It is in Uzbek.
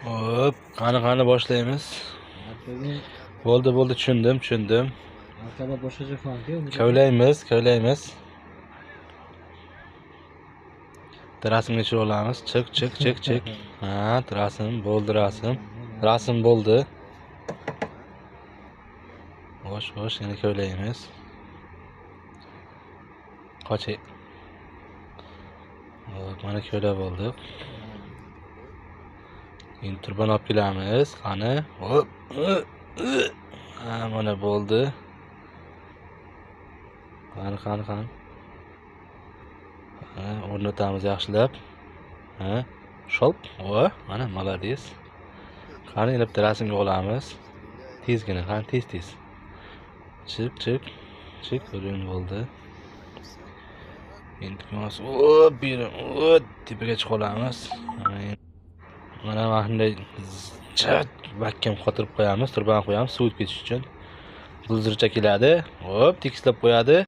Hop, qani boshlaymiz. Bo'ldi, bo'ldi, tushundim. Arkada boshqacha fanka. Kavlaymiz. Rasmga tushirib olamiz. Chiq. Ha, rasm bo'ldi, rasm. Rasm bo'ldi. Xo'sh, endi kavlaymiz. Qoch. Hop, mana kavlab oldik. Endi turbani olib kelamiz. Qani? Hop. Ha, mana bo'ldi. Qani. Ha, o'rnatamiz yaxshilab. Ha, sholp. O, mana молодец. Qani, endi bitta rasmga olamiz. Tezgina, qani, tez. Chiq. Chiq, o'rin bo'ldi. Endi hop, beri, tepaga chiqa olamiz. Mana shunday mahkam qotirib qo'yamiz, turbani qo'yamiz, suv o'tib ketish uchun. Bulzircha keladi. Hop, tekislab qo'yadi.